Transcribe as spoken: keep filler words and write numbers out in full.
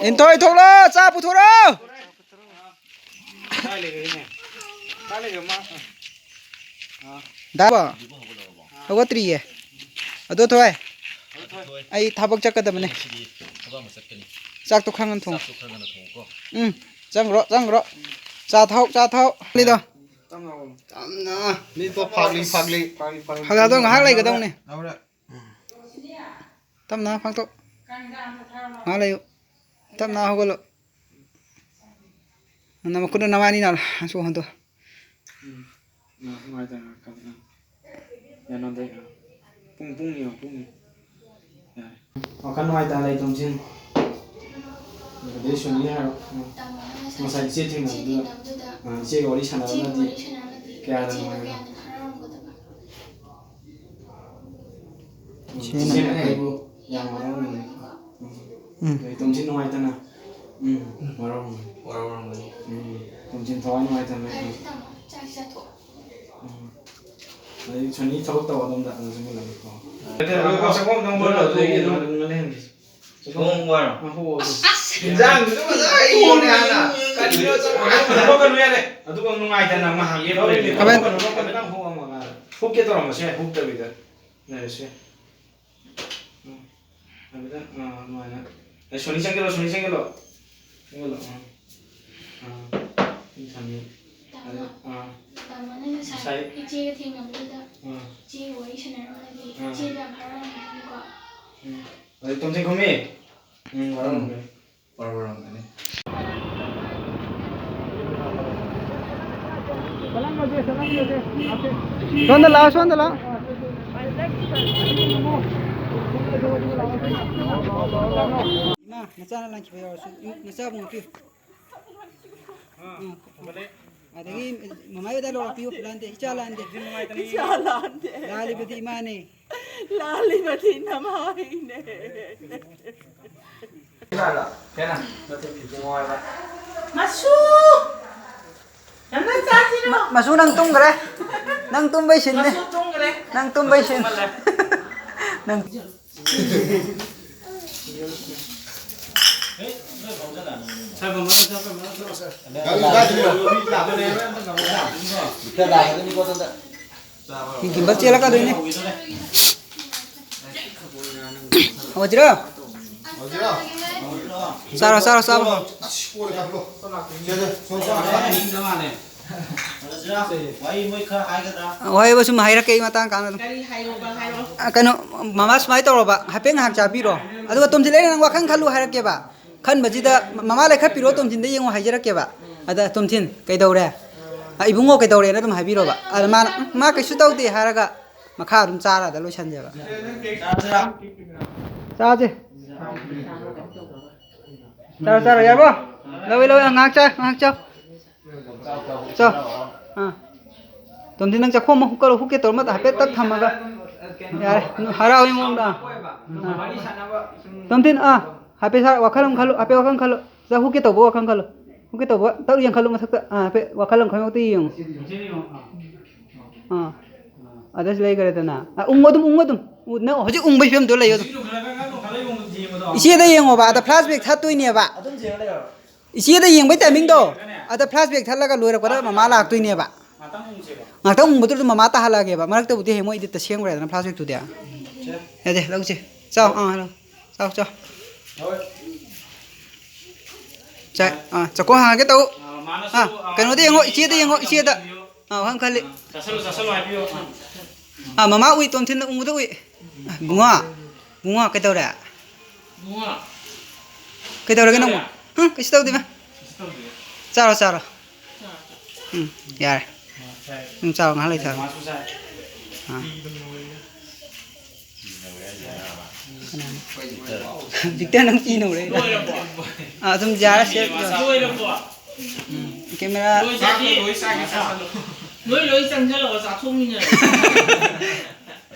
ꯏꯟꯊꯣꯏ, ꯊꯣꯛꯂꯛꯑꯣ, ꯆꯥ ꯄꯨꯊꯣꯔꯛꯑꯣ꯫ ꯗꯥꯕꯣ, ꯍꯧꯒꯠꯇ꯭ꯔꯤꯌꯦ꯫ ꯑꯗꯣ ꯊꯣꯏ, ꯑꯩ ꯊꯕꯛ ꯆꯠꯀꯗꯕꯅꯦ꯫ ꯆꯥꯛꯇꯣ ꯈꯔ ꯉꯟꯅ ꯊꯣꯡꯉꯣ꯫ ꯎꯝ, ꯆꯪꯈ꯭ꯔꯣ, ꯆꯪꯈ꯭ꯔꯣ꯫ ꯆꯥ ꯊꯛꯑꯣ, ꯆꯥ ꯊꯛꯑꯣ꯫ ꯂꯤꯗꯣ꯫ ꯇꯞꯅ꯫ ꯃꯤꯠꯇꯣ ꯐꯥꯛꯂꯤ, ꯐꯥꯛꯂꯤ꯫ ꯍꯜꯂꯛꯑꯗꯧ ꯉꯥꯏꯍꯥꯛ ꯂꯩꯒꯗꯧꯅꯦ꯫ ꯇꯞꯅ ꯐꯥꯛꯇꯣꯛ꯫ ꯉꯥꯏꯍꯥꯛ ꯂꯩꯌꯨ꯫ ꯇꯞꯅ ꯍꯧꯒꯠꯂꯣ꯫ ꯅꯃꯈꯨꯠꯇꯣ ꯅꯕꯥꯅꯤ ꯅꯥꯔꯣ꯫ ꯁꯣꯛꯍꯟꯗꯣ꯫ ꯎꯝ꯫ ꯎꯝ, ꯅꯨꯡꯉꯥꯏꯇꯦ, ꯉꯥꯏꯍꯥꯛ ꯀꯟꯅ꯫ ꯌꯥꯅꯣꯟꯗꯩ, ꯑꯥ꯫ ꯄꯨꯡ, ꯄꯨꯡꯅꯤ, ꯑꯥ, ꯄꯨꯡꯅꯤ꯫ ꯌꯥꯔꯦ꯫ ꯋꯥꯈꯜ ꯅꯨꯡꯉꯥꯏꯇꯅ ꯂꯩ, ꯇꯣꯝꯊꯤꯟ꯫ ꯑꯗꯩ ꯁꯣꯅꯤ ꯍꯥꯏꯔꯣ꯫ ꯎꯝ꯫ ꯉꯁꯥꯏ ꯏꯆꯦ ꯊꯦꯡꯅꯕꯗꯨꯗ, ꯑꯥ, ꯏꯆꯦꯒ ꯋꯥꯔꯤ ꯁꯥꯟꯅꯔꯝꯃꯗꯤ ꯀꯌꯥꯗ ꯅꯨꯡꯉꯥꯏꯒꯗꯕ꯫ ꯏꯆꯦꯅ ꯏꯆꯦꯅ ꯑꯩꯕꯨ ꯌꯥꯝ ꯋꯥꯔꯧꯔꯝꯒꯅꯤ꯫ ꯎꯝ꯫ ꯎꯝ꯫ ꯑꯗꯩ ꯇꯣꯝꯊꯤꯟ ꯅꯨꯡꯉꯥꯏꯇꯅ꯫ ꯎꯝ꯫ ꯋꯥꯔꯧꯔꯝꯒꯅꯤ꯫ ꯋꯥꯔꯧꯔꯝꯒꯅꯤ꯫ ꯎꯝ꯫ ꯇꯣꯝꯊꯤꯟ ꯊꯋꯥꯏ ꯅꯨꯡꯉꯥꯏꯇꯅ꯫ ꯎꯝ꯫ ꯎꯝ꯫ ꯑꯗꯩ ꯁꯣꯅꯤ ꯊꯕꯛ ꯇꯧꯕ ꯑꯗꯣꯝꯗ ꯑꯗꯨꯝ ꯆꯪꯁꯤꯜꯂꯒꯦꯀꯣ꯫ ꯅꯠꯇꯦ, ꯑꯗꯨ ꯄꯥꯎꯁꯦ ꯀꯣꯛ ꯅꯪ ꯂꯣꯏꯔ ꯑꯗꯨꯗꯒꯤ ꯑꯗꯨꯝ ꯉꯥꯏꯍꯥꯛ ꯂꯩꯍꯟꯒꯦ꯫ ꯊꯣꯡ ꯋꯥꯔꯣ? ꯑꯥ, ꯍꯣ, ꯍꯣ, ꯍꯣ꯫ ꯑꯁ! ꯏꯟꯖꯥꯡꯗꯨꯁꯨ ꯐꯖꯅ ꯍꯩꯕꯅꯦ ꯍꯥꯟꯅ꯫ ꯀꯔꯤꯅꯣ ꯆꯠꯂꯣ꯫ ꯅꯣꯛꯀꯅꯨ ꯌꯥꯔꯦ꯫ ꯑꯗꯨꯒ ꯅꯨꯡꯉꯥꯏꯇꯅ ꯉꯥꯏꯍꯥꯛ ꯂꯦꯞꯄ ꯂꯩꯔꯦ꯫ ꯅꯣꯛꯀꯅꯨ, ꯅꯣꯛꯀꯅꯨ, ꯅꯪ ꯍꯨꯛ ꯑꯃ ꯉꯥꯏꯔꯣ꯫ ꯍꯨꯛꯀꯦ ꯇꯧꯔꯝꯕꯁꯨ ꯌꯥꯏ, ꯍꯨꯛꯇꯕꯤꯗ ꯂꯩꯔꯁꯨ ꯌꯥꯏ꯫ ꯎꯝ꯫ ꯍꯥꯏꯐꯦꯠꯇꯪ, ꯑꯥ, ꯑꯗꯨꯃꯥꯏꯅ꯫ ꯑꯦ, ꯁꯣꯅꯤ ꯆꯪꯁꯤꯜꯂꯣ, ꯁꯣꯅꯤ ꯆꯪꯁꯤꯜꯂꯣ꯫ ꯆꯪꯁꯤꯜꯂꯣ, ꯑꯥ꯫ ꯑꯥ, ꯑꯩ ꯊꯝꯃꯤ꯫ ꯇꯥꯃꯣ, ꯑꯗ, ꯑꯥ꯫ ꯇꯥꯃꯣꯅ ꯉꯁꯥꯏ ꯉꯁꯥꯏ ꯏꯆꯦꯒ ꯊꯦꯡꯅꯕꯗꯨꯗ ꯑꯥ꯫ ꯏꯆꯦꯒ ꯋꯥꯔꯤ ꯁꯥꯟꯅꯔꯝꯃꯗꯤ ꯑꯥ꯫ ꯏꯆꯦꯗꯣ ꯌꯥꯝ ꯍꯔꯥꯎꯔꯝꯒꯅꯤꯀꯣ꯫ ꯎꯝ꯫ ꯑꯗꯩ ꯇꯣꯝꯊꯤꯟ ꯈꯨꯝꯃꯤ꯫ ꯎꯝ, ꯋꯥꯔꯧꯔꯝꯒꯅꯤ꯫ ꯋꯥꯔꯧꯔꯝꯒꯅꯤ꯫ ꯁꯣꯝꯗ ꯂꯥꯛꯑꯣ, ꯁꯣꯝꯗ ꯂꯥꯛꯑꯣ꯫ ꯏꯃꯥ, ꯅꯆꯥꯅ ꯂꯥꯟꯈꯤꯕ ꯌꯥꯎꯔꯁꯨ, ꯅꯆꯥꯕꯨ ꯉꯥꯛꯄꯤꯌꯨ꯫ ꯑꯥ, ꯑꯗꯒꯤ ꯃꯃꯥꯏ ꯍꯣꯏꯗ ꯂꯧꯔꯛꯄꯤꯌꯨ, ꯂꯥꯟꯗꯦ, ꯏꯆꯥ ꯂꯥꯟꯗꯦ꯫ ꯏꯆꯥ ꯂꯥꯟꯗꯦ꯫ ꯂꯥꯜꯂꯤꯕꯗꯤ ꯏꯃꯥꯅꯦ꯫ ꯂꯥꯜꯂꯤꯕꯗꯤ ꯅꯃꯥꯏꯅꯦ꯫ ꯃꯁꯨ! ꯌꯥꯝꯅ ꯆꯥꯁꯤꯔꯣ? ꯃ-, ꯃꯁꯨ, ꯅꯪ ꯇꯨꯝꯈ꯭ꯔꯦ꯫ ꯅꯪ ꯇꯨꯝꯕꯩ ꯁꯤꯟꯅꯦ꯫ ꯃꯁꯨ ꯇꯨꯝꯈ꯭ꯔꯦ꯫ ꯅꯪ ꯇꯨꯝꯕꯩ ꯁꯤꯟ꯫ ꯇꯨꯝꯍꯜꯂꯦ꯫ ꯅꯪ ꯒꯤꯝꯕꯜ ꯆꯦꯜꯂꯛꯀꯗꯣꯏꯅꯦ꯫ ꯍꯧꯒꯠꯁꯤꯔꯣ? ꯆꯥꯔꯣ, ꯆꯥꯔꯣ, ꯆꯥꯔꯣ꯫ ꯋꯥꯍꯩ ꯑꯃ ꯁꯨꯝ ꯍꯥꯏꯔꯛꯀꯦ ꯑꯩ ꯃꯇꯥꯡ ꯀꯥꯟꯗ ꯑꯗꯨꯝ꯫ ꯀꯔꯤ ꯍꯥꯏꯌꯣꯕ ꯍꯥꯏꯔꯣ꯫ ꯑ, ꯀꯩꯅꯣ, ꯃꯃꯥ ꯁꯨꯃꯥꯏꯅ ꯇꯧꯔꯣꯕ, ꯍꯥꯏꯐꯦꯠ ꯉꯥꯏꯍꯥꯛ ꯆꯥꯕꯤꯔꯣ꯫ ꯑꯗꯨꯒ ꯇꯣꯝꯊꯤꯟ, ꯑꯩꯅ ꯅꯪ ꯋꯥꯈꯜ ꯈꯜꯂꯨ ꯍꯥꯏꯔꯛꯀꯦꯕ꯫ ꯈꯟꯕꯁꯤꯗ ꯃꯃꯥ ꯂꯩꯈꯠꯄꯤꯔꯣ, ꯇꯣꯝꯊꯤꯟꯗ ꯌꯦꯡꯉꯣ ꯍꯥꯏꯖꯔꯛꯀꯦꯕ꯫ ꯑꯗ ꯇꯣꯝꯊꯤꯟ, "ꯀꯩꯗꯧꯔꯦ? ꯑ, ꯏꯕꯨꯡꯉꯣ ꯀꯩꯗꯧꯔꯦꯅ?" ꯑꯗꯨꯝ ꯍꯥꯏꯕꯤꯔꯣꯕ꯫ ꯑꯗ ꯃꯥꯅ, "ꯎꯝ, ꯃꯥ ꯀꯩꯁꯨ ꯇꯧꯗꯦ" ꯍꯥꯏꯔꯒ ꯃꯈꯥ ꯑꯗꯨꯝ ꯆꯥꯔ ꯑꯗ ꯂꯣꯏꯁꯟꯁꯦꯕ꯫ ꯆꯥꯁꯦ꯫ ꯆꯥꯔꯣ, ꯆꯥꯔꯣ, ꯌꯥꯔꯕꯣ? ꯂꯧꯋꯦ, ꯂꯧꯋꯦ, ꯉꯥꯏꯍꯥꯛ ꯆꯥ, ꯉꯥꯏꯍꯥꯛ ꯆꯥꯎ꯫ ꯆꯥꯎ꯫ ꯑꯥ꯫ ꯇꯣꯝꯊꯤꯟ, ꯅꯪ ꯆꯥꯛꯈꯣꯝ ꯑꯃ ꯍꯨꯛꯀꯠꯂꯣ, ꯍꯨꯛꯀꯦ ꯇꯧꯔ ꯑꯃꯇ ꯍꯥꯏꯐꯦꯠ ꯇꯛ ꯊꯝꯃꯒ꯫ ꯌꯥꯔꯦ, ꯍꯔꯥꯎꯏ ꯃꯑꯣꯡꯗ꯫ ꯑꯥ꯫ ꯇꯣꯝꯊꯤꯟ, ꯑꯥ, ꯍꯥꯏꯐꯦꯠ ꯁꯥꯔ, ꯋꯥꯈꯜ ꯑꯃ ꯈꯜꯂꯨ, ꯍꯥꯏꯐꯦꯠ ꯋꯥꯈꯜ ꯈꯜꯂꯨ꯫ ꯆꯥꯛ ꯍꯨꯛꯀꯦ ꯇꯧꯕ ꯋꯥꯈꯜ ꯈꯜꯂꯨ꯫ ꯍꯨꯛꯀꯦ ꯇꯧꯕ ꯇꯛ ꯌꯦꯡꯈꯠꯂꯨ ꯃꯊꯛꯇ꯫ ꯑꯥ, ꯍꯥꯏꯐꯦꯠ ꯋꯥꯈꯜ ꯑꯃ ꯈꯟꯕꯃꯛꯇ ꯌꯦꯡꯉꯨ꯫ ꯑꯥ꯫ ꯑꯗꯁꯨ ꯂꯩꯈ꯭ꯔꯦꯗꯅ꯫ ꯑ, ꯎꯪꯉꯣ ꯑꯗꯨꯝ, ꯎꯪꯉꯣ ꯑꯗꯨꯝ꯫ ꯎ-, ꯅꯪ ꯍꯧꯖꯤꯛ ꯎꯪꯕꯒꯤ ꯐꯤꯕꯝꯗꯣ ꯂꯩꯌꯣ ꯑꯗꯨꯝ꯫ ꯏꯆꯦꯗ ꯌꯦꯡꯉꯣꯕ, ꯑꯗ ꯐ꯭ꯂꯥꯁ ꯕꯦꯛ ꯊꯠꯇꯣꯏꯅꯦꯕ꯫ ꯏꯆꯦꯗ ꯌꯦꯡꯕꯩ ꯇꯥꯏꯃꯤꯡꯗꯣ, ꯑꯗ ꯐ꯭ꯂꯥꯁ ꯕꯦꯛ ꯊꯠꯂꯒ ꯂꯣꯏꯔꯛꯄꯗ ꯃꯃꯥ ꯂꯥꯛꯇꯣꯏꯅꯦꯕ꯫ ꯉꯥꯛꯇꯪ ꯎꯪꯕꯗꯨꯗ ꯃꯃꯥ ꯇꯥꯍꯜꯂꯛꯑꯒꯦꯕ꯫ ꯃꯔꯛꯇꯕꯨꯗꯤ ꯍꯌꯦꯡ ꯃꯣꯏ ꯏꯗꯤꯠꯇ ꯁꯦꯝꯈ꯭ꯔꯦꯗꯅ ꯐ꯭ꯂꯥꯁ ꯕꯦꯛꯇꯨꯗꯤ꯫ ꯌꯥꯗꯦ, ꯂꯧꯁꯦ꯫ ꯆꯥꯎ, ꯑꯥ, ꯂꯧ꯫ ꯆꯥꯎ, ꯆꯥꯎ꯫ ꯆꯥ-, ꯑꯥ, ꯆꯥꯛꯈꯣꯡ ꯍꯥꯡꯉꯒꯦ ꯇꯧ꯫ ꯑꯥ, ꯀꯩꯅꯣꯗ ꯌꯦꯡꯉꯣ, ꯏꯆꯦꯗ ꯌꯦꯡꯉꯣ, ꯏꯆꯦꯗ꯫ ꯑꯥ, ꯋꯥꯈꯜ ꯈꯜꯂꯤ꯫ ꯆꯥꯁꯜꯂꯨ, ꯆꯥꯁꯜꯂꯨ ꯍꯥꯏꯕꯤꯌꯨ꯫ ꯑꯥ, ꯃꯃꯥ ꯎꯏ, ꯇꯣꯝꯊꯤꯟꯅ ꯎꯕꯗ ꯎꯏ꯫ ꯕꯨꯡꯉꯣ, ꯕꯨꯡꯉꯣ, ꯀꯩꯗꯧꯔꯦ? ꯕꯨꯡꯉꯣ꯫ ꯀꯩꯗꯧꯔꯒꯦ ꯅꯪꯕꯨ? ꯀꯩꯗꯧꯔꯦ? ꯍꯨꯝ, ꯀꯩꯁꯨ ꯇꯧꯗꯦ, ꯏꯃꯥ꯫ ꯀꯩꯁꯨ ꯇꯧꯗꯦ꯫ ꯆꯥꯔꯣ, ꯆꯥꯔꯣ꯫ ꯆꯥꯔꯣ꯫ ꯎꯝ, ꯌꯥꯔꯦ꯫ ꯑꯥ, ꯆꯥꯔꯦ꯫ ꯑꯗꯨꯝ ꯆꯥꯔꯣ, ꯉꯥꯏꯍꯥꯛ ꯂꯩꯊꯔꯣ꯫ ꯃꯃꯥꯁꯨ ꯆꯥꯔꯦ꯫ ꯑꯥ꯫ ꯀꯅꯥꯅꯣ? ꯍꯧꯖꯤꯛꯇ ꯅꯪ ꯄꯤꯅꯧꯔꯦ꯫ ꯂꯣꯏꯔꯕꯣ? ꯑꯥ, ꯑꯗꯨꯝ ꯌꯥꯔꯦ, ꯁꯦ꯫ ꯂꯣꯏꯔꯕꯣ? ꯎꯝ, ꯀꯦꯃꯦꯔꯥ꯫ ꯂꯣꯏ ꯆꯥꯊꯣꯛ-, ꯂꯣꯏ ꯆꯥꯒꯦ, ꯆꯥꯁꯜꯂꯣ꯫ ꯂꯣꯏ, ꯂꯣꯏ ꯆꯪꯁꯜꯂꯛꯑꯣ, ꯆꯥꯊꯣꯛꯃꯤꯟꯅꯔꯁꯤ꯫